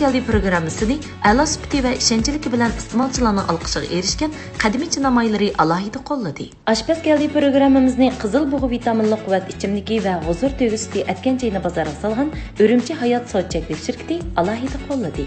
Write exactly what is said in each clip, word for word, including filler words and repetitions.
كەلدى پروگراممىسىنى ئەلا سۈپىتى ۋە ئىشەنچلىكى بىلەن ئىستېمالچىلارنىڭ ئالقىشىغا ئېرىشكەن قەدىمىي چىنامايلىرى ئالاھىدە قوللىدى. ئاشپەز كەلدى پروگراممىمىزنى قىزىل بۇغا ۋىتامىنلىق قۇۋۋەت ئىچىملىكى ۋە ھۇزۇر تۆگە سۈتى ئەتكەن چېيىنى بازارغا سالغان ئۈرۈمچى ھايات سودا چەكلىك شىركىتى ئالاھىدە قوللىدى.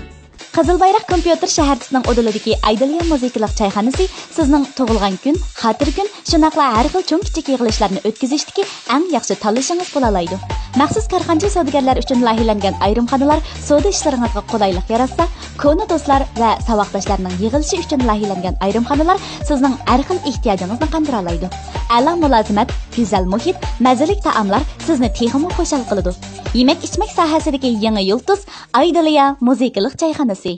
قىزىل بايراق كومپيۇتېر شەھەرچىسىنىڭ ئۇدۇلىدىكى ئايدىلىيا مۇزىكىلىق چايخانىسى سىزنىڭ تۇغۇلغان كۈن، خاتىرە كۈن، شۇنداقلا ھەر خىل چوڭ كىچىك يىغىلىشلارنى ئۆتكۈزۈشتىكى ئەڭ ياخشى تاللىشىڭىز بولالايدۇ. مەخسۇس كارخانىچى سودىگەرلەر ئۈچۈن لايىھەلەنگەن ئايرىمخانىلار سودا ئىشلىرىڭىزغا قولايلىق ياراتسا، كونا دوستلار ۋە ساۋاقداشلارنىڭ يىغىلىشى ئۈچۈن لايىھەلەنگەن ئايرىمخانىلار سىزنىڭ ھەر خىل ئېھتىياجىڭىزنى قاندۇرالايدۇ. ئەلا مۇلازىمەت، گۈزەل مۇھىت، مەززىلىك تائاملار سىزنى تېخىمۇ خۇشال قىلىدۇ. يېمەك-ئىچمەك ساھەسىدىكى يېڭى يۇلتۇز ئايدىلىيا مۇزىكىلىق چايخانىسى.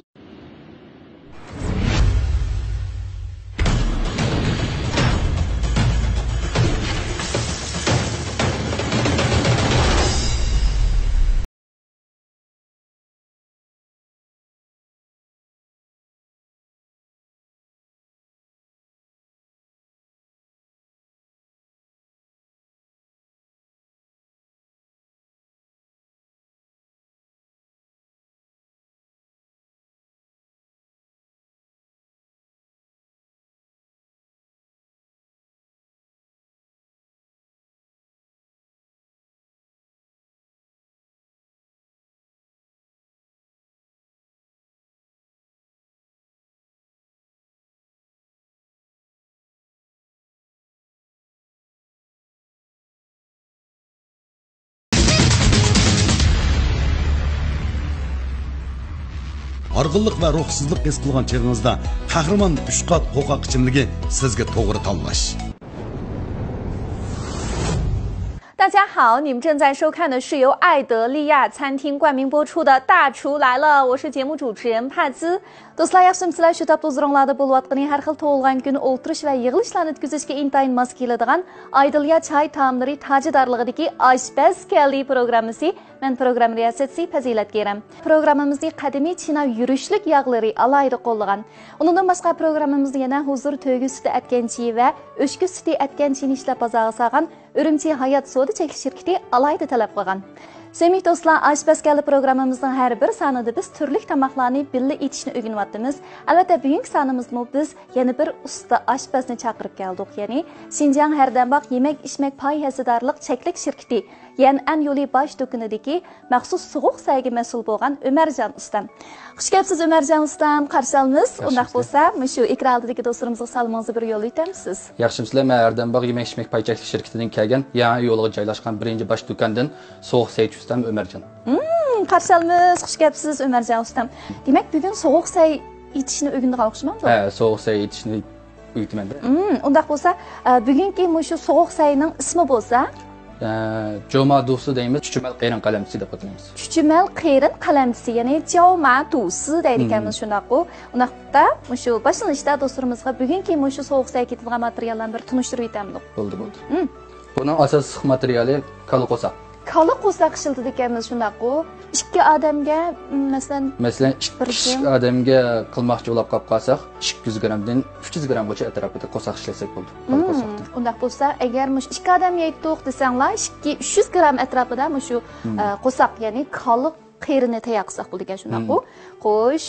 ھارغىنلىق ۋە روھسىزلىق ھېس قىلغان چېغىڭىزدا قەھرىمان ئۈچ قات قوقاق ئىچىملىكى سىزگە توغرا تاللاش. 大家好，你们正在收看的是由爱德利亚餐厅冠名播出的《大厨来了》，我是节目主持人帕兹。 دوستلار، ياخشىمۇسىلەر؟ شۇ تاپتا ھۇزۇرۇڭلاردا بولۇۋاتقىنى ھەر خىل توۋلىغان كۈنى ئولتۇرۇش ۋە يىغىلىشلارنى ئۆتكۈزۈشكە ئىنتايىن ماس كېلىدىغان ئايدىلىيا چاي تائاملىرى تاجىدارلىقىدىكى ئاشپەز كەلدى پروگراممىسى. مەن پروگرامما رىياسەتچىسى پەزىلەت كېرەم. پروگراممىمىزنى قەدىمىي چىنا يۈرۈشلۈك ياغلىرى ئالاھىدە قوللىغان. ئۇنىڭدىن باشقا پروگراممىمىزدا يەنە ھۇزۇر تۆگە سۈتى ئەتكەن چېيى ۋە ئۆچكە سۈتى ئەتكەن چېيىنى ئىشلەپ بازارغا سالغان ئۈرۈمچى ھايات سودا چەكلىك شىركىتى ئالاھىدە تەلەپ قىلغان. سۆمۈھ دوستلار، ئاشپەز كەلدى پروگراممىمىزنىڭ ھەر بىر سانىدا بىز تۈرلۈك تاماقلارنى بىللە ئېتىشنى ئۆگىنىۋاتىمىز. ئەلۋەتتە، بۈگۈنكى سانىمىزدىمۇ بىز يەنە بىر ئۇستا ئاشپەزنى چاقىرىپ كەلدۇق، يەنى شىنجاڭ ھەردەمباغ يېمەك-ئىچمەك پاي ھەسسىدارلىق چەكلىك شىركىتى يەنئەن يولى باش دۇكىنىدىكى مەخسۇس سوغۇق سەيگە مەسئۇل بولغان ئۆمەرجان ئۇستام. خۇش كەپسىز ئۆمەرجان ئۇستام، قارشى ئالىمىز. ئۇنداق بولسا، مۇشۇ ئېكران ئالدىدىكى دوستلىرىمىزغا سالىمىڭىزنى بىر يوللىۋېتەمسىز؟ ياخشىمۇسىلەر؟ مەن ھەردەمباغ يېمەك-ئىچمەك پاي چەكلىك شىركىتىدىن كەلگەن يېڭى يولغا جايلاشقان بىرىنچى باش دۇكاندىن سوغۇق سەي چۈستەم ئۆمەرجان. مم، قارشى ئالىمىز، خۇش كەپسىز ئۆمەرجان ئۇستام. دېمەك، بۈگۈن سوغۇق سەي ئېتىشنى ئۆگىنىدىغان ئوخشىمامدۇ؟ ھە، سوغۇق سەي ئېتىشنى ئۆگىتىمەن-دە. مم، ئۇنداق بولسا، ئە، بۈگۈنكى مۇشۇ سوغۇق سەينىڭ ئىسمى بولسا؟ ئە، جوما دوسى دەيمىز، چۈچۈمەل قېرىن قەلەمچىسى دەپ ئاتايمىز. چۈچۈمەل قېرىن قەلەمچىسى، يەنى جاۋما دوسى دەيدىكەنمىز، شۇنداققۇ؟ ئۇنداقتا مۇشۇ باشلىنىشتا دوستلىرىمىزغا بۈگۈنكى مۇشۇ سوغۇق سەيگە كېتىدىغان ماتېرىياللارنى بىر تونۇشتۇرۇۋېتەمدۇق؟ بولدى، بولدى. مم. بۇنىڭ ئاساسلىق ماتېرىيالى كالا قورساق. كالا قورساق ئىشلىتىدىكەنمىز، شۇنداققۇ؟ ئىككى ئادەمگە، م، مەسىلەن، مەسىلەن، ئىككى بىر كىشىلىك جىم. ئادەمگە قىلماقچى بولاپ قاپ قالساق، ئىككى يۈز گرامدىن ئۈچ يۈز گرامغىچە ئەتراپىدا قورساق ئىشلەتسەك بولىدۇ. كالا مم، قورساقتىن. ئۇنداق بولسا، ئەگەر مۇشۇ ئىككى ئادەم يەيتتۇق دېسەڭلار، ئىككى، ئۈچ يۈز گرام ئەتراپىدا مۇشۇ، مم. ئە، قورساق، يەنى كالا قېرىنى تەييار قىلساق بولىدىكەن، شۇنداققۇ؟ مم. خوش.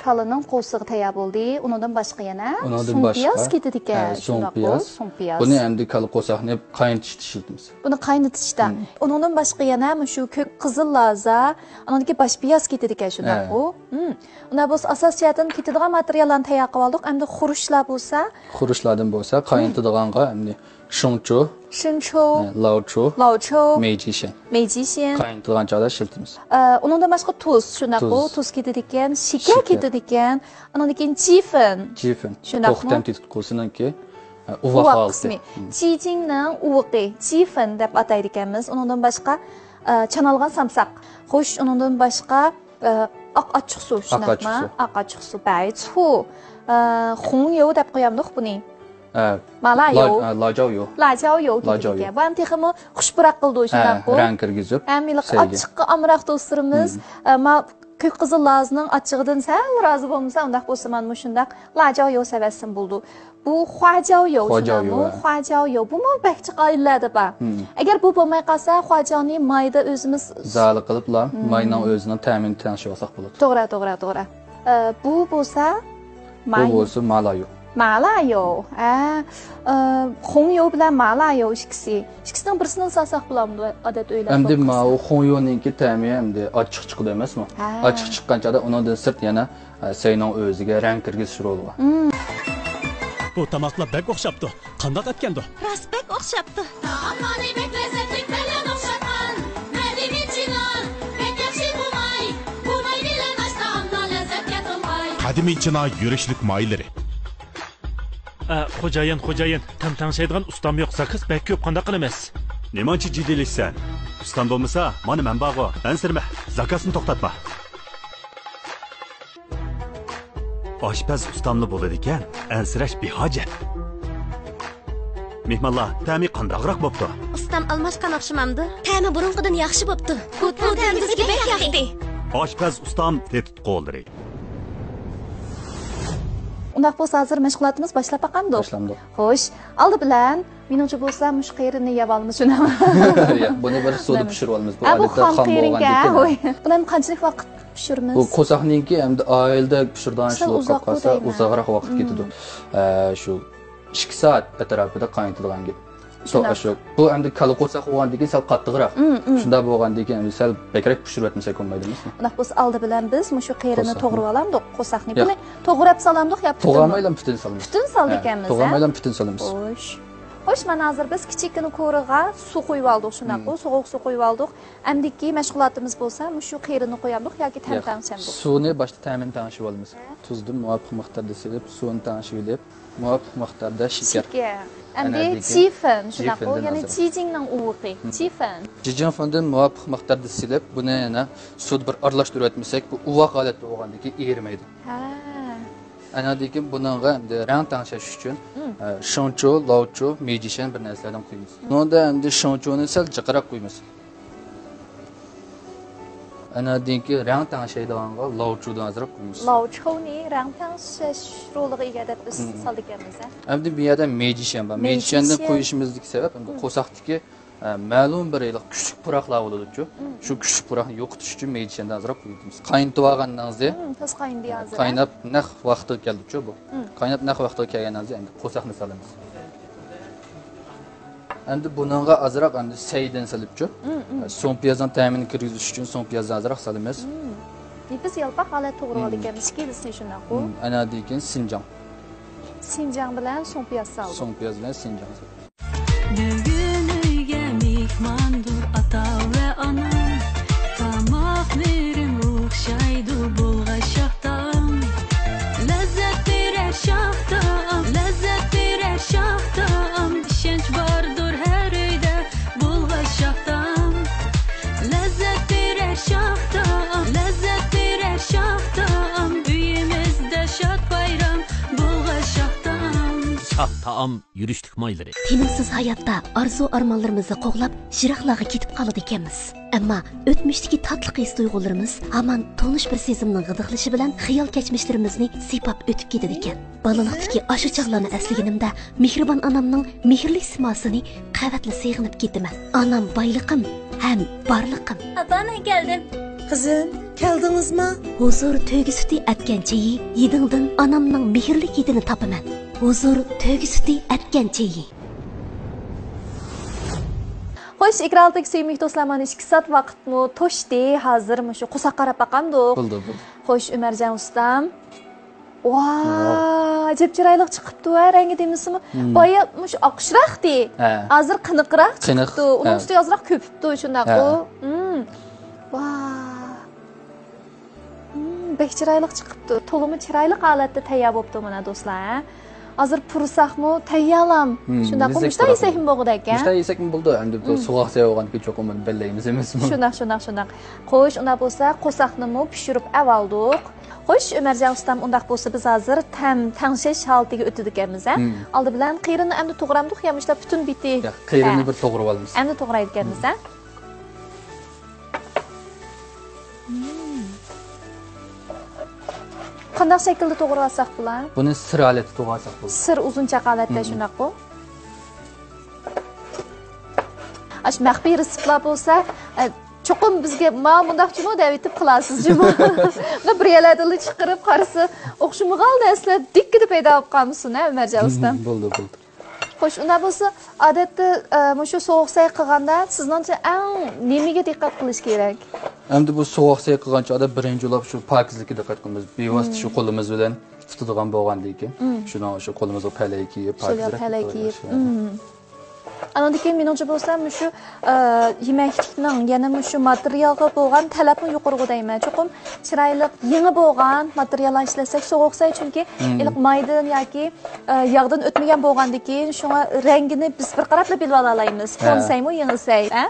كالىنىڭ قورسىقى تەييار بولدى. ئۇنىڭدىن باشقا يەنە ئۇنىڭدىن سۇڭ باشقا، پىياز كېتىدىكەن، ھە، سۇڭ شۇنداققۇ؟ پىياز. سۇڭ پىياز. بۇنى ئەمدى كالا قورساقنى قاينىتىشتا ئىشلىتىمىز. بۇنى قاينىتىشتا. مم. ئۇنىڭدىن باشقا يەنە مۇشۇ كۆك قىزىل لازا، ئانىڭدىكى باش پىياز كېتىدىكەن، شۇنداققۇ؟ ھە. مم. ئۇنداق بولسا ئاساسىي جەھەتتىن كېتىدىغان ماتېرىياللارنى تەييار قىلىۋالدۇق. ئەمدى خۇرۇچلار بولسا؟ خۇرۇچلاردىن بولسا، مم، قاينىتىدىغانغا ئەمدى شۇڭچۇ، شىنچۇ، ھە، لاۋچۇ، لاۋچۇ، مېيجىشيەن. مېيجىشيەن. قاينىتىدىغان چاغدا ئىشلىتىمىز. ئە، ئۇنىڭدىن باشقا تۇز، شۇنداققۇ؟ تۇز. تۇز كېتىدىكەن، شېكەر، شېكەر، كېتىدىكەن. ئانىڭدىن كېيىن چىفېن. چىفېن. شۇنداقمۇ؟ توخۇ تەم تېتىتقۇسىنىڭكى، ئە، ئۇۋاق ئۇۋاق ھالىتى. قىسمى. مم. چىجىڭنىڭ ئۇۋىقى، چىفېن دەپ ئاتايدىكەنمىز. ئۇنىڭدىن باشقا، ئە، چانالغان سامساق. خوش، ئۇنىڭدىن باشقا، ئە، ئاق ئاچچىق سۇ، ئاق شۇنداقمۇ؟ ئاچچىق سۇ. ئاق ئاچچىق سۇ، بەيچۇ. ئە، خۇڭيو دەپ قويامدۇق بۇنى. ئە، مالا لا-، يو. ئە، لاجاۋ يو. لاجاۋ يو لاجاۋ كېتىدىكەن. يو. بۇ ھەم تېخىمۇ خۇش پۇراق قىلىدۇ، ھە، شۇنداققۇ؟ رەڭ كىرگۈزۈپ، ھەم ھېلىقى سەيگە. ئاچچىققا ئامراق دوستلىرىمىز، مم، ئە، ما-، كۆك قىزىل لازىنىڭ ئاچچىقىدىن سەل رازى بولمىسا، ئۇنداق بولسا مانا مۇشۇنداق لاجاۋيو سەۋەتسىمۇ بولىدۇ. بۇ خۇاجاۋيو، خۇاجاۋيو، شۇنداقمۇ؟ ھە. خۇاجاۋيو. بۇمۇ بەك جىق ئائىلىلەردە بار. مم. ئەگەر بۇ بولماي قالسا، خۇاجاۋنى مايدا ئۆزىمىز زالى قىلىپلا، مم، ماينىڭ ئۆزىنىڭ تەمىنى تەڭشىۋالساق بولىدۇ. توغرا، توغرا، توغرا. ئە، بۇ بولسا بۇ ماي. بولسا مالايو. مالايو. ھە. ئە، خۇڭيو بىلەن مالايو ئىككىسى. ئىككىسىنىڭ بىرسىنى سالساق بولامدۇ، ئادەت ئۆيلەپ ئەمدى بولۇپ قالسا؟ ماۋۇ خۇڭيونىڭكى تەمى ئەمدى ئاچچىق چىقىدۇ ئەمەسمۇ؟ ھە. ئاچچىق چىققان چاغدا ئۇنىڭدىن سىرت يەنە، ئە، سەينىڭ ئۆزىگە رەڭ كىرگۈزۈش رولى بار. مم. بۇ تاماقلار بەك ئوخشاپتۇ. قانداق ئەتكەندۇ؟ راست بەك ئوخشاپتۇ. تائاملارنى بەك لەززەتلىك بىلەن ئوخشاتقان. قەدىمىي چىنا، بەك ياخشى بۇ ماي. بۇ ماي بىلەن ئاشتائامنىڭ لەززەتكە تولغاي. قەدىمىي چىنا يۈرۈشلۈك مايلىرى. ئە، خوجايىن، خوجايىن، تەم تەڭشەيدىغان ئۇستام يوق، زاكاز بەك كۆپ، قانداق قىلىمىز؟ نېمانچە جىددىيلىشىسەن؟ ئۇستام بولمىسا، مانا مەن بارغۇ، ئەنسىرىمە، زاكازنى توختاتما. ئاشپەز ئۇستاملا بولىدىكەن، ئەنسىرەش بىھاجەت. مېھمانلار، تەمى قانداقراق بوپتۇ؟ ئۇستام ئالماشقان ئوخشىمامدۇ؟ تەمى بۇرۇنقىدىن ياخشى بوپتۇ. بۇ، بۇ تەمى بىزگە بەك ياقتى. ئاشپەز ئۇستام تېتىتقۇلىرى. ئۇنداق بولسا، ھازىر مەشغۇلاتىمىز باشلاپ باقامدۇق؟ باشلامدۇق. خوش، ئالدى بىلەن، مېنىڭچە بولسا، مۇشۇ قېرىنى يەۋالىمىز، شۇنداقمۇ؟ ياق، بۇنى بىر سۇدا پىشۇرۇۋالىمىز. بۇ ھە، بۇ ئادەتتە خام خام قېرىنكەن، بولغاندىكىن، ھە، ھوي. بۇنى ھەم قانچىلىك ۋاقىت پىشۇرىمىز؟ بۇ قورساقنىڭكى ئەمدى ئائىلىدە پىشۇرىدىغان ئىش بولۇپ قالسا، ئۇزاقراق ۋاقىت كېتىدۇ. ئە، شۇ ئىككى سائەت ئەتراپىدا قاينىتىدىغان گەپ. شۇنداق. شۇ، بۇ ئەمدى كالا قورساق بولغاندىن كېيىن سەل قاتتىقراق. مم، مم. شۇنداق بولغاندىن كېيىن ئەمدى سەل بەكرەك پىشۇرۇۋەتمىسەك بولمايدۇ ئەمەسمۇ؟ ئۇنداق بولسا ئالدى بىلەن بىز مۇشۇ قېرىنى توغرىۋالامدۇق، قورساقنى. ياق. بۇنى توغراپ سالامدۇق يا پۈتۈن؟ توغرىمايلا پۈتۈن سالىمىز. پۈتۈن سالىدىكەنمىز، ھە؟ توغرىمايلا پۈتۈن سالىمىز. خوش. خوش، مانا ھازىر بىز كىچىككىنە كورىغا سۇ قۇيۇۋالدۇق، شۇنداققۇ؟ مم. سوغۇق سۇ قۇيۇۋالدۇق. ئەمدىكى مەشغۇلاتىمىز بولسا مۇشۇ قېرىنى قويامدۇق ياكى تەم ياق. تەڭشەمدۇق؟ سۇنى باشتا تەمىنى تەڭشىۋالىمىز. ھە. تۇزدىن مۇۋاپىق مىقداردا سېلىپ، سۇنى تەڭشىۋېلىپ، مۇۋاپىق مىقداردا شېكەر. شېكەر. ئەمدى ئەنە دېگەن چىفېن، شۇنداققۇ؟ چىفېندىن يەنى ھازىر. چىجىڭنىڭ ئۇۋىقى. مم. چىفېن. جىجىڭفېندىن مۇۋاپىق مىقداردا سېلىپ، بۇنى يەنە سۇدا بىر ئارىلاشتۇرۇۋەتمىسەك، بۇ ئۇۋاق ھالەتتە بولغاندىن كېيىن ئېرىمەيدۇ. ھە. ئەنە دېگەن بۇنىڭغا ئەمدى رەڭ تەڭشەش ئۈچۈن، مم. ئە، شېڭچۇ، لاۋچۇ، مېيجىشەن بىر نەرسىلەردىن قۇيىمىز. مم. بۇنىڭدا ئەمدى شېڭچۇنى سەل جىقراق قۇيىمىز. ئەنە دېگەن رەڭ تەڭشەيدىغانغا لاۋچۇدىن ئازراق قۇيىمىز. لاۋچۇنى رەڭ تەڭشەش رولىغا ئىگە دەپ بىز مم. سالىدىكەنمىز، ھە؟ ئەمدى بۇ يەردە مېيجىشەن بار. مېيجىشەن. مېيجىشەندىن قويۇشىمىزدىكى سەۋەب، ئەمدى مم. قورساقتىكى ئە، مەلۇم بىر ھېلىقى كۈچلۈك پۇراقلار بولىدۇچۇ. مم. شۇ كۈچلۈك پۇراقنى يوقىتىش ئۈچۈن مېيجىشەندىن ئازراق قۇيۇۋېتىمىز. قاينىتىۋالغاندىڭىزدە، مم، تېز قاينىدى ھازىر، ھە؟ قايناپ نەق ۋاقتىغا كەلدىچۇ بۇ. مم. قايناپ نەق ۋاقتىغا كەلگەندىڭىزدە ئەمدى قورساقنى سالىمىز. ئەمدى بۇنىڭغا ئازراق ئەمدى سەيدىن سېلىپچۇ. مم، مم. ئە، سۇڭپىيازنىڭ تەمىنى كىرگۈزۈش ئۈچۈن سۇڭپىيازنى ئازراق سالىمىز. مم. يېپىز يالپاق ھالەت توغرىۋالىدىكەنمىز، مم. ئىككىلىسىنى شۇنداققۇ. مم. ئەنە دېگەن سىنجاڭ. سىنجاڭ بىلەن سۇڭپىياز سالدۇق. سۇڭپىياز بىلەن سىنجاڭ سالدۇق. بۈگۈن ئۆيگە مېھماندۇر ئاتا ۋە ئانام. تاماق بىرىم ئوخشايدۇ بولغاچ شاھ تائام. لەززەت بېرەر شاھ تائام، لەززەت بېرەر شاھ تائام. ئىشەنچ باردۇر ھەر ئۆيدە بولغاچ شاھ تائام. لەززەت بېرەر شاھ تائام، لەززەت بېرەر شاھ تائام. ئۆيىمىزدە شاد بايرام بولغاچ شاھ تائام. شاھ تائام يۈرۈشلۈك مايلىرى. تىنىمسىز ھاياتتا ئارزۇ-ئارمانلىرىمىزنى قوغلاپ، يىراقلارغا كېتىپ قالىدىكەنمىز. ئەمما ئۆتمۈشتىكى تاتلىق ھېس-تۇيغۇلىرىمىز ھامان تونۇش بىر سېزىمنىڭ غىدىقلىشى بىلەن خىيال-كەچمىشلىرىمىزنى سىيپاپ ئۆتۈپ كېتىدىكەن. بالىلىقتىكى ئاشۇ چاغلارنى ئەسلىگىنىمدە، مېھرىبان ئانامنىڭ مېھىرلىك سىماسىنى قەۋەتلا سېغىنىپ كېتىمەن. ئانام بايلىقىم ھەم بارلىقىم. ئاپا، مەن كەلدىم. قىزىم، كەلدىڭىزما؟ ھۇزۇر تۆگە سۈتى ئەتكەن چېيى، ھىدىڭدىن ئانامنىڭ مېھىرلىك ھىدىنى تاپىمەن. ھۇزۇر تۆگە سۈتى ئەتكەن چېيى. خوش، ئېكران ئالدىدىكى سۆيۈملۈك دوستلار، مانا ئىككى سائەت ۋاقىتمۇ توشتى. ھازىر مۇشۇ قورساق قاراپ باقامدۇق؟ بولدى، بولدى. خوش، ئۆمەرجان ئۇستام. ۋاي، ئەجەب چىرايلىق چىقىپتۇ ھە، رەڭگى دېمىسىمۇ. مم. بايا مۇشۇ ئاقىشراقتى. ھە. ھازىر قېنىقراق چىقىپتۇ. ئۇنىڭ ئۈستىگە ئازراق كۆپۈپتۇ، شۇنداققۇ. ھە. مم. ۋاي. مم، بەك چىرايلىق چىقىپتۇ. تولىمۇ چىرايلىق ھالەتتە تەييار بوپتۇ مانا دوستلار، ھە. ھازىر پۇرساقمۇ تەييارلام. مم، شۇنداققۇ، مۇشۇنداق يېسەكمۇ بولغۇدەك، ھە؟ مۇشۇنداق يېسەكمۇ بولىدۇ. ئەمدى بۇ مم. سوغۇق سەۋەب بولغاندىكىن چوقۇم بۇنى بەللەيمىز ئەمەسمۇ؟ شۇنداق، شۇنداق، شۇنداق. خوش، ئۇنداق بولسا قورساقنىمۇ پىشۇرۇپ ئەۋالدۇق. خوش، ئۆمەرجان ئۇستام، ئۇنداق بولسا بىز ھازىر تەم تەڭشەش ھالىتىگە ئۆتىدىكەنمىز، ھە؟ مم. ئالدى بىلەن قېرىنى ئەمدى توغرامدۇق يا مۇشۇنداق پۈتۈن بېتى؟ ياق، قېرىنى ھە. بىر توغرىۋالىمىز. ئەمدى توغرايدىكەنمىز، ھە؟ مم. قانداق شەكىلدە توغرىۋالساق بولار؟ بۇنى سىر ھالەتتە توغرىۋالساق بولىدۇ. سىر ئۇزۇنچاق ھالەتتە، مم، شۇنداققۇ؟ ئاشۇ مەخپىي رېتسېپلار بولسا، ئە، چوقۇم بىزگە، «ما مۇنداق جۇمۇ» دەۋېتىپ قىلارسىز جۇمۇ. بۇ بىر يەرلەردىنلا چىقىرىپ قارىسا، ئوخشىمىغان نەرسىلەر دىككىدە پەيدا بولۇپ قالمىسۇن، ھە، ئۆمەرجان ئۇستا؟ بولدى، بولدى. خوش، ئۇنداق بولسا، ئادەتتە، ئە، مۇشۇ سوغۇق سەي قىلغاندا سىزنىڭچە ئەڭ نېمىگە دىققەت قىلىش كېرەك؟ ئەمدى بۇ سوغۇق سەي قىلغان چاغدا بىرىنچى بولۇپ شۇ پاكىزلىككە دىققەت قىلىمىز. بىۋاسىتە شۇ قولىمىز بىلەن تۇتىدىغان بولغاندىن كېيىن، شۇنىڭ شۇ قولىمىزغا پەلەي كىيىپ، پاكىزراق پەلەي كىيىپ. ئانىڭدىن كېيىن مېنىڭچە بولسا مۇشۇ، ئە، يېمەكلىكنىڭ، يەنە مۇشۇ ماتېرىيالغا بولغان تەلەپمۇ يۇقىرىغۇ دەيمەن. چوقۇم چىرايلىق، يېڭى بولغان ماتېرىياللارنى ئىشلەتسەك، سوغۇق سەي، چۈنكى ھېلىقى مايدىن ياكى، ئە، ياغدىن ئۆتمىگەن بولغاندىن كېيىن، شۇڭا رەڭگىنى بىز بىر قاراپلا بىلىۋالالايمىز. كونا سەيمۇ، يېڭى سەي، ھە؟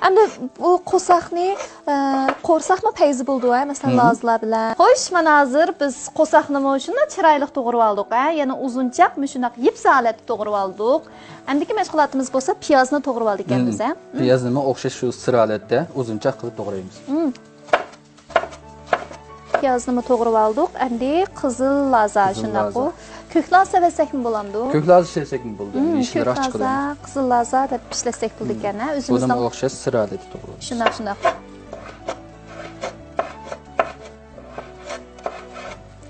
ئەمدى بۇ قورساقنى، ئە، قورساقمۇ پەيزى بولىدۇ، ھە؟ مەسىلەن، لازلار بىلەن. خوش، مانا ھازىر بىز قورساقنىمۇ شۇنداق چىرايلىق توغرىۋالدۇق، ھە؟ يەنە ئۇزۇنچاق مۇشۇنداق يىپسى ھالەتتە توغرىۋالدۇق. ئەمدىكى مەشغۇلاتىمىز بولسا پىيازنى توغرىۋالىدىكەنمىز، ھە؟ پىيازنىمۇ ئوخشاش شۇ سىر ھالەتتە ئۇزۇنچاق قىلىپ توغرايمىز. پىيازنىمۇ توغرىۋالدۇق. ئەمدى قىزىل لازا، شۇنداققۇ؟ كۆك لازا سېلىۋەتسەكمۇ بولامدۇ؟ كۆك لازا سېلىسەكمۇ بولىدۇ. يېشىلراق چىقىدۇ. كۆك لازا، قىزىل لازا دەپ ئىشلەتسەك بولىدىكەن، ھە؟ ئۆزىمىزنىڭ. بۇنىمۇ ئوخشاش سىر ھالەتتە توغرىلايمىز. شۇنداق، شۇنداق.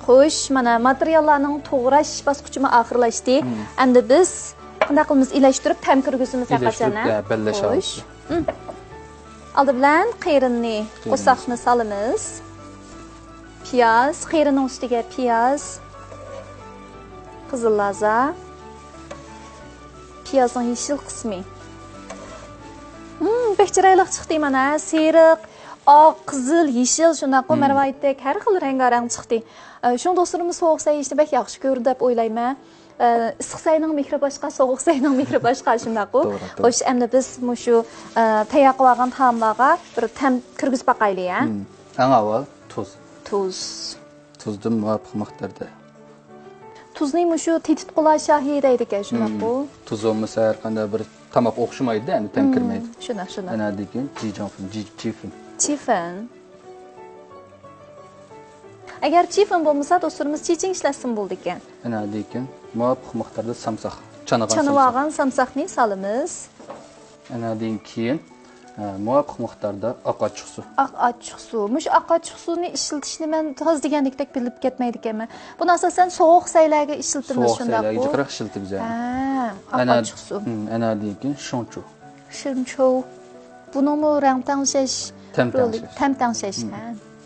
خوش، مانا ماتېرىياللارنىڭ توغراش باسقۇچىمۇ ئاخىرلاشتى. ئەمدى بىز قانداق قىلىمىز؟ ئىلەشتۈرۈپ تەم كىرگۈزىمىز، ھەقىقەتەن، ئىلەشتۈرۈپ، ھە؟ بەللەش. خوش. ئالدى بىلەن قېرىننى، قورساقنى سالىمىز. پىياز، قېرىننىڭ ئۈستىگە پىياز. قىزىل لازا. پىيازنىڭ يېشىل قىسمى. مم، بەك چىرايلىق چىقتى مانا. سېرىق، ئاق، قىزىل، يېشىل، شۇنداققۇ، مەرۋايىتتەك ھەر خىل رەڭگارەڭ چىقتى. ئە، شۇڭا دوستلىرىمىز سوغۇق سەي يېيىشنى بەك ياخشى كۆرىدۇ دەپ ئويلايمەن. ئە، ئىسسىق سەينىڭ مېھرى باشقا، سوغۇق سەينىڭ مېھرى باشقا، شۇنداققۇ؟ توغرا، توغرا. خوش، ئەمدى بىز مۇشۇ، ئە، تەييار قىلىۋالغان تائاملارغا بىر تەم كىرگۈزۈپ باقايلى، ھە؟ مم. ئەڭ ئاۋۋال تۇز. تۇز. تۇزدىن مۇۋاپىق مىقداردا. تۇزنى مۇشۇ تېتىتقۇلار شاھى دەيدىكەن، شۇنداققۇ؟ مم. تۇز بولمىسا ھەر قانداق بىر تاماق ئوخشىمايدۇ، ئەمدى تەم كىرمەيدۇ. شۇنداق، شۇنداق. ئەنە دېگەن جىجاڭفېن، جى-، جىفېن. جىفېن. ئەگەر جىفېن بولمىسا، دوستلىرىمىز جىجىڭ ئىشلەتسىمۇ بولىدىكەن. ئەنە دېگەن مۇۋاپىق مىقداردا سامساق. چانىغان سامساق. چانىۋالغان سامساقنى سالىمىز. ئەنە دېگەن كېيىن، ھە، مۇۋاپىق مىقداردا ئاق ئاچچىق سۇ. ئاق ئاچچىق سۇ. مۇشۇ ئاق ئاچچىق سۇنى ئىشلىتىشنى مەن تاز دېگەندەكتەك بىلىپ كەتمەيدىكەنمەن. بۇنى ئاساسەن سوغۇق سەيلەرگە ئىشلىتىمىز، شۇنداققۇ؟ سوغۇق سەيلەرگە جىقراق ئىشلىتىمىز، ھە. ھە، ئاق ئاچچىق سۇ. ئەنە دېگەن كېيىن شۇڭچۇ. شىنچوۋ. بۇنىڭمۇ رەڭ تەڭشەش رولى، تەم تەڭشەش. تەم تەڭشەش. ھە.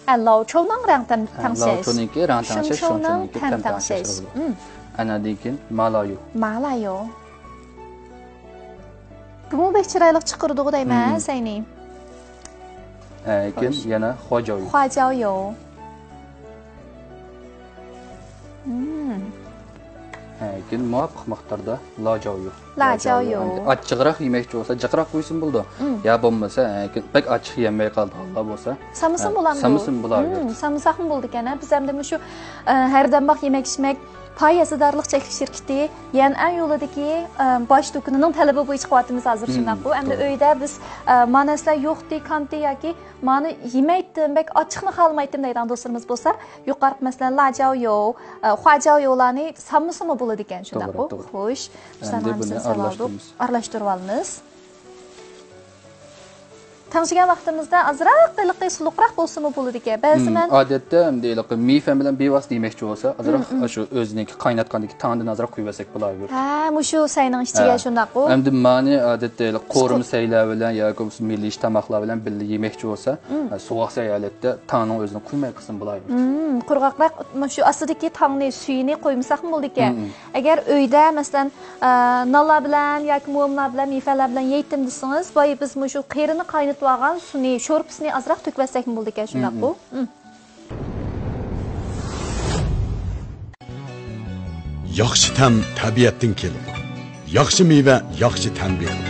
ھە، لاۋچوۋنىڭ رەڭ تەم-، ھە، تەڭشەش. لاۋچوۋنىڭكى رەڭ تەڭشەش، شىنچوۋنىڭ شۇڭچۇنىڭكى تەم تەم تەڭشەش تەڭشەش. ئەنە دېگەن مالايو. مالايو. بۇمۇ بەك چىرايلىق چىقىرىدىغۇ دەيمەن، سەينى. ھە، كېيىن يەنە خۇاجاۋيۇ. خۇاجاۋيۇ. ھە، كېيىن مۇۋاپىق مىقداردا لاجاۋيۇ. لاجاۋيۇ. ئەمدى ئاچچىقراق يېمەكچى بولسا، جىقراق قويسىمۇ بولىدۇ. يا بولمىسا، ھە، كېيىن بەك ئاچچىق يېيەلمەي قالىدىغانلار بولسا، سالمىسىمۇ بولامدۇ؟ سالمىسىمۇ بولاۋېرىدۇ. سالمىساقمۇ بولىدىكەن، ھە؟ بىز ئەمدى مۇشۇ، ئە، ھەردەمباق يېمەك ئىچمەك پاي ھەسسىدارلىق چەكلىك شىركىتى يەنئەن يولىدىكى، ئە، باش دۇكىنىنىڭ تەلىپى بويىچە قىلىۋاتىمىز ھازىر، شۇنداققۇ؟ ئەمدى ئۆيدە بىز، ئە، ما نەرسىلەر يوقتى، كانتى ياكى مانى يېمەيتتىم، بەك ئاچچىقنى خالىمايتتىم دەيدىغان دوستلىرىمىز بولسا، يۇقىرىقى مەسىلەن، لاجاۋيو، ئە، خۇاجاۋيولارنى سالمىسىمۇ بولىدىكەن، شۇنداققۇ؟ توغرا، توغرا. خوش، ئەمدى بۇنى ئارىلاشتۇرىمىز. ئارىلاشتۇرۇۋالىمىز. تەڭشىگەن ۋاقتىمىزدا ئازراق ھېلىقى سۇلۇقراق بولسىمۇ بولىدىكەن. بەزى مەن ئادەتتە ئەمدى ھېلىقى مېيفەن بىلەن بىۋاسىتە يېمەكچى بولسا، ئازراق شۇ ئۆزىنىڭكى قايناتقاندىكى تاڭدىن ئازراق قۇيۇۋەتسەك بولاۋېرىدۇ. ھە، مۇشۇ سەينىڭ ئىچىگە شۇنداققۇ؟ ئەمدى مانى ئادەتتە ھېلىقى قورۇما سەيلەر بىلەن ياكى بولمىسا مىللىي تاماقلار بىلەن بىللە يېمەكچى بولسا، سوغۇق سەي ھالەتتە تاڭنىڭ ئۆزىنى قۇيماي قىلسىمۇ بولاۋېرىدۇ. قۇرغاقراق، مۇشۇ ئاستىدىكى تاڭنى، سۈيىنى قويمىساقمۇ بولىدىكەن. ئەگەر ئۆيدە، مەسىلەن، ئە، نانلار بىلەن ياكى مۇۋاملار بىلەن، مېيفەنلەر بىلەن يەيتتىم دېسىڭىز، بايا بىز مۇشۇ قېرىنى قاينىتىۋالغان سۇنى، شورپىسىنى ئازراق تۆكۈۋەتسەكمۇ بولىدىكەن، شۇنداققۇ؟ ياخشى تەم تەبىئەتتىن كېلىدۇ. ياخشى مېۋە ياخشى تەم بېرىدۇ.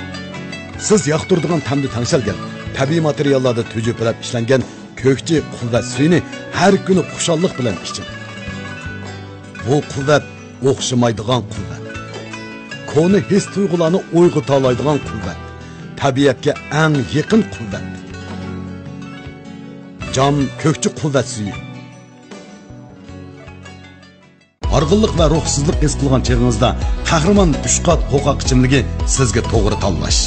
سىز ياقتۇرىدىغان تەمدە تەڭشەلگەن، تەبىئىي ماتېرىياللاردا تۈجۈپىلەپ ئىشلەنگەن كۆكچى قۇۋۋەت سۈيىنى ھەر كۈنى خۇشاللىق بىلەن ئىچىڭ. بۇ قۇۋۋەت ئوخشىمايدىغان قۇۋۋەت. كونا ھېس-تۇيغۇلارنى ئويغىتالايدىغان قۇۋۋەت. تەبىئەتكە ئەڭ يېقىن قۇۋۋەت. جام كۆكچى قۇۋۋەت سۈيى. ھارغىنلىق ۋە روھسىزلىق ھېس قىلغان چېغىڭىزدا قەھرىمان ئۈچ قات قوقاق ئىچىملىكى سىزگە توغرا تاللاش.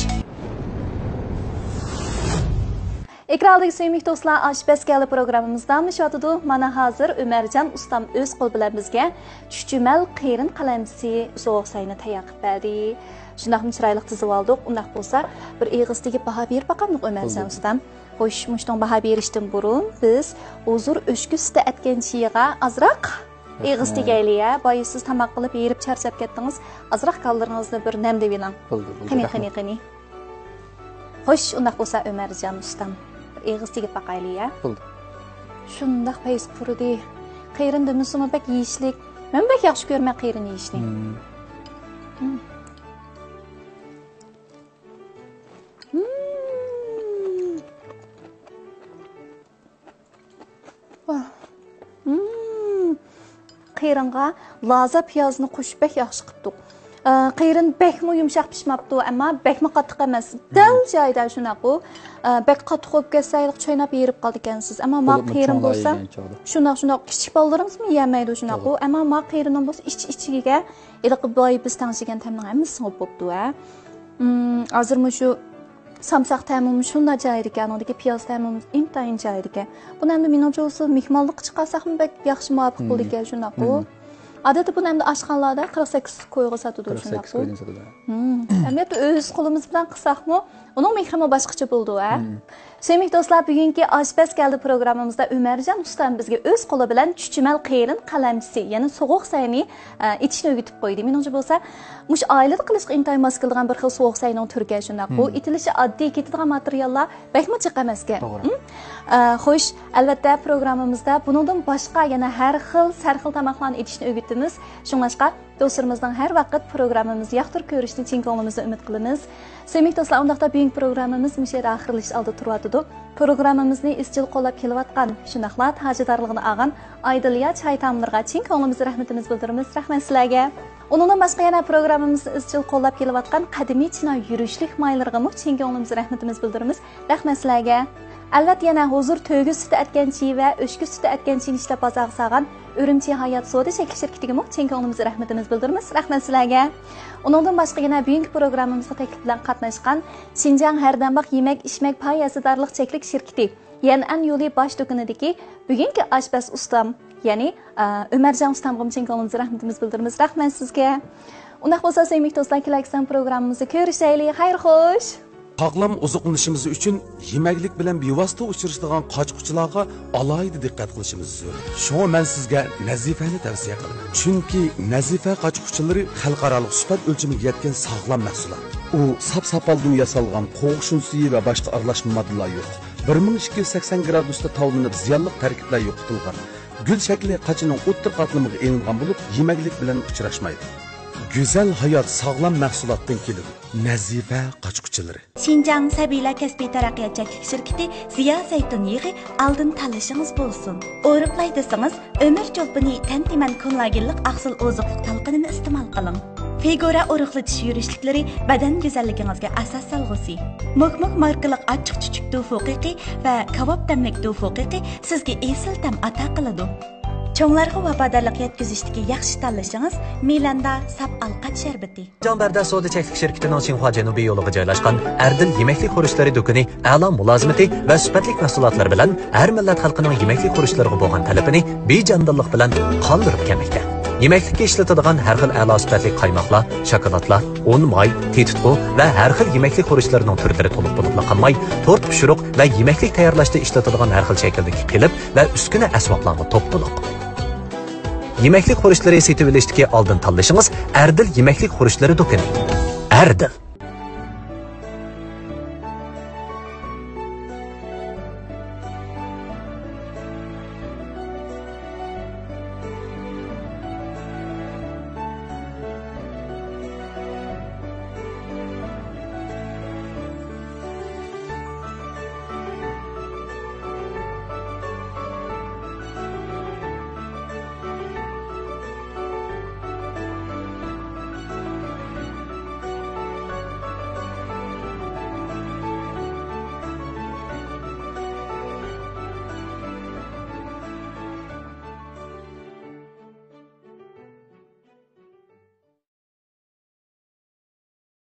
ئېكران ئالدىدىكى سۆيۈملۈك دوستلار، ئاشپەز كەلدى پروگراممىمىز داۋاملىشىۋاتىدۇ. مانا ھازىر ئۆمەرجان ئۇستام ئۆز قولى بىلەن بىزگە چۈچۈمەل قېرىن قەلەمچىسى سوغۇق سەينى تەييار قىلىپ بەردى. شۇنداقمۇ چىرايلىق تىزىۋالدۇق. ئۇنداق بولسا، بىر ئېغىز تېگىپ باھا بېرىپ باقامدۇق ئۆمەرجان ئۇستام؟ خوش، مۇشۇنىڭ باھا بېرىشتىن بۇرۇن بىز ھۇزۇر ئۆچكە سۈتى ئەتكەن چېيىغا ئازراق ئېغىز تېگەيلى، ھە؟ بايا سىز تاماق قىلىپ ھېرىپ چارچاپ كەتتىڭىز. ئازراق كاللىرىڭىزنى بىر نەمدىۋېلىڭ. بولدى، بولدى، قېنى، رەھمەت. قېنى، قېنى. خوش، ئۇنداق بولسا ئۆمەرجان ئۇستام، بىر ئېغىز تېگىپ باقايلى، ھە؟ بولدى. شۇنداق پەيزى پۇرىدى. قېرىن دېمىسىمۇ بەك يېيىشلىك. مەن بەك ياخشى كۆرىمەن قېرىن يېيىشنى. مم. مم. مم. ۋاھ. مم. قېرىنغا لازا پىيازنى قوشۇپ بەك ياخشى قىپتۇق. ئە، قېرىن بەكمۇ يۇمشاق پىشماپتۇ، ئەمما بەكمۇ قاتتىق ئەمەس. دەل جايىدا شۇنداققۇ. ئە، بەك قاتتىق بولۇپ كەتسە، ھېلىقى چايناپ ھېرىپ قالىدىكەنسىز. ئەمما ما قېرىن بولسا، شۇنداق، شۇنداق، كىچىك بالىلىرىڭىزمۇ يېيەلمەيدۇ شۇنداققۇ. توغرا. ئەمما ما قېرىننىڭ بولسا ئىچ-ئىچىگە ھېلىقى بايا بىز تەڭشىگەن تەمنىڭ ھەممىسى سىڭىپ بوپتۇ، ھە. مم، ھازىر مۇشۇ سامساق تەمىمۇ شۇنداق جايىدىكەن، ئۇنىڭدىكى پىياز تەمىمۇ ئىنتايىن جايىدىكەن. بۇنى ئەمدى مېنىڭچە بولسا مېھمانلىققا چىقارساقمۇ بەك ياخشى مۇۋاپىق بولىدىكەن شۇنداققۇ. مم. ئادەتتە بۇنى ئەمدى ئاشخانىلاردا قىرىق سەككىز كويغا ساتىدۇ شۇنداققۇ. قىرىق سەككىز كويدىن ساتىدۇ. مم. ئەمەلىيەتتە ئۆز قولىمىز بىلەن قىلساقمۇ، ئۇنىڭ مېھرىمۇ باشقىچە بولىدۇ، ھە؟ مم. سۆيۈملۈك دوستلار، بۈگۈنكى ئاشپەز كەلدى پروگراممىمىزدا ئۆمەرجان ئۇستام بىزگە ئۆز قولى بىلەن چۈچۈمەل قېرىن قەلەمچىسى، يەنى سوغۇق سەينى، ئە، ئېتىشنى ئۆگىتىپ قويدى. مېنىڭچە بولسا، مۇشۇ ئائىلىدە قىلىشقا ئىنتايىن ماس كېلىدىغان بىر خىل سوغۇق سەينىڭ تۈرىكەن شۇنداق. بۇ مم. ئېتىلىشى ئاددىي، كېتىدىغان ماتېرىياللار بەكمۇ جىق ئەمەسكەن. توغرا. مم؟ ئە، خوش، ئەلۋەتتە، پروگراممىمىزدا بۇنىڭدىن باشقا يەنە ھەر خىل، سەرخىل تاماقلارنى ئېتىشنى ئۆگىتىمىز. شۇڭلاشقا، دوستلىرىمىزنىڭ ھەر ۋاقىت پروگراممىمىزنى ياقتۇرۇپ كۆرۈشىنى چىن كۆڭلىمىزدىن ئۈمىد قىلىمىز. سۆيۈملۈك دوستلار، ئۇنداقتا بۈگۈنكى پروگراممىمىز مۇشۇ يەردە ئاخىرلىشىش ئالدىدا تۇرۇۋاتىدۇ. پروگراممىمىزنى ئىزچىل قوللاپ كېلىۋاتقان، شۇنداقلا تاجىدارلىقىنى ئالغان ئايدىلىيا چاي تائاملىرىغا چىن كۆڭلىمىزدىن رەھمىتىمىزنى بىلدۈرىمىز. رەھمەت سىلەرگە. ئۇنىڭدىن باشقا يەنە پروگراممىمىزنى ئىزچىل قوللاپ كېلىۋاتقان قەدىمىي چىنا يۈرۈشلۈك مايلىرىغىمۇ چىن كۆڭلىمىزدىن رەھمىتىمىزنى بىلدۈرىمىز. رەھمەت سىلەرگە. ئەلۋەتتە، يەنە ھۇزۇر تۆگە سۈتى ئەتكەن چىي ۋە ئۆچكە سۈتى ئەتكەن چىينى ئىشلەپ بازارغا سالغان ئۈرۈمچى ھايات سودا چەكلىك شىركىتىگىمۇ چىن كۆڭلىمىزدىن رەھمىتىمىزنى بىلدۈرىمىز. رەھمەت سىلەرگە. ئۇنىڭدىن باشقا يەنە بۈگۈنكى پروگراممىمىزغا تەكلىپ بىلەن قاتناشقان شىنجاڭ ھەردەمباغ يېمەك ئىچمەك پاي ھەسسىدارلىق چەكلىك شىركىتى، يەنئەن يولى باش دۇكىنىدىكى بۈگۈنكى ئاشپەز ئۇستام، يەنى، ئە، ئۆمەرجان ئۇستامغىمۇ چىن كۆڭلىمىزدىن رەھمىتىمىزنى بىلدۈرىمىز. رەھمەت سىزگە. ئۇنداق بولسا، سۆيۈملۈك دوستلار، كېلەر قېتىم پروگراممىمىزدا كۆرۈشەيلى. خەير خوش! ساغلام ئوزۇقلىنىشىمىز ئۈچۈن يېمەكلىك بىلەن بىۋاسىتە ئۇچرىشىدىغان قاچا-قۇچىلارغا ئالاھىدە دىققەت قىلىشىمىز زۆرۈر. شۇڭا مەن سىزگە نەزىفەنى تەۋسىيە قىلىمەن. چۈنكى نەزىفە قاچا-قۇچىلىرى خەلقئارالىق سۈپەت ئۆلچىمىگە يەتكەن ساغلام مەھسۇلات. ئۇ ساپ ساپالدىن ياسالغان، قوغۇشۇن سۈيى ۋە باشقا ئارىلاشما ماددىلار يوق. بىر مىڭ ئىككى يۈز سەكسەن گرادۇستا تاۋلىنىپ، زىيانلىق تەركىبلەر يوقىتىلغان. گۈل شەكلى قاچىنىڭ ئوتتۇرا قاتلىمىغا ئېلىنغان بولۇپ، يېمەكلىك بىلەن ئۇچراشمايدۇ. گۈزەل ھايات ساغلام مەھسۇلاتتىن كېلىدۇ. نەزىپە قاچا-قۇچىلىرى. شىنجاڭ سەبىيلەر كەسپىي تەرەققىيات چەكلىك شىركىتى زىيا زەيتۇن يېغى ئالدىن تاللىشىڭىز بولسۇن. ئورۇقلاي دېسىڭىز، ئۆمۈر چولپىنى تەن تېمەن كوللاگېنلىق ئاقسىل ئوزۇقلۇق تالقىنىنى ئىستېمال قىلىڭ. فىگۇرا ئورۇقلىتىش يۈرۈشلۈكلىرى بەدەن گۈزەللىكىڭىزگە ئاساس سالغۇسى. موك موك ماركىلىق ئاچچىق چۈچۈك توفۇ قېقى ۋە كاۋاپ تەملىك توفۇ قېقى سىزگە ئېسىل تەم ئاتا قىلىدۇ. چوڭلارغا ۋاپادارلىق يەتكۈزۈشتىكى ياخشى تاللىشىڭىز مىلاندا ساپ ئالقات شەربىتى. جاڭبەردە سودا چەكلىك شىركىتىنىڭ چىڭخۇا جەنۇبىي يولىغا جايلاشقان ئەردىل يېمەكلىك خۇرۇچلىرى دۇكىنى ئەلا مۇلازىمىتى ۋە سۈپەتلىك مەھسۇلاتلىرى بىلەن ھەر مىللەت خەلقىنىڭ يېمەكلىك خۇرۇچلىرىغا بولغان تەلىپىنى بىجانىدىللىق بىلەن قاندۇرۇپ كەلمەكتە. يېمەكلىككە ئىشلىتىدىغان ھەر خىل ئەلا سۈپەتلىك قايماقلار، شاكىلاتلار، ئۇن، ماي، تېتىتقۇ ۋە ھەر خىل يېمەكلىك خۇرۇچلىرىنىڭ تۈرلىرى تولۇق بولۇپلا قالماي، تورت پىشۇرۇق ۋە يېمەكلىك تەييارلاشتا ئىشلىتىدىغان ھەر خىل شەكىلدىكى قېلىپ ۋە ئۈسكۈنە ئەسۋابلارغا توپلىنىڭ. يېمەكلىك خۇرۇچلىرى سېتىۋېلىشتىكى ئالدىن تاللىشىڭىز ئەردىل يېمەكلىك خۇرۇچلىرى دۇكىنى. ئەردىل.